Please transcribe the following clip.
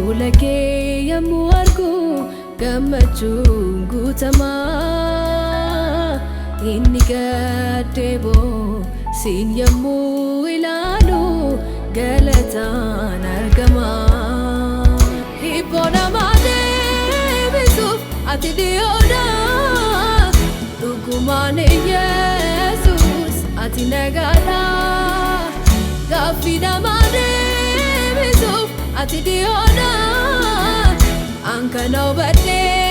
Fuula kee yommuu argu gammachuun guutamaa. Inni gaddeeboo siin yommuu ilaalu galataan argama. Hibboo namaa deebisuuf ati dhiyoodha. Dhugumaan Yesuus ati nagaadha. Gaaffii namaa deebisuuf ati dhiyoodha. An kana hubadheera.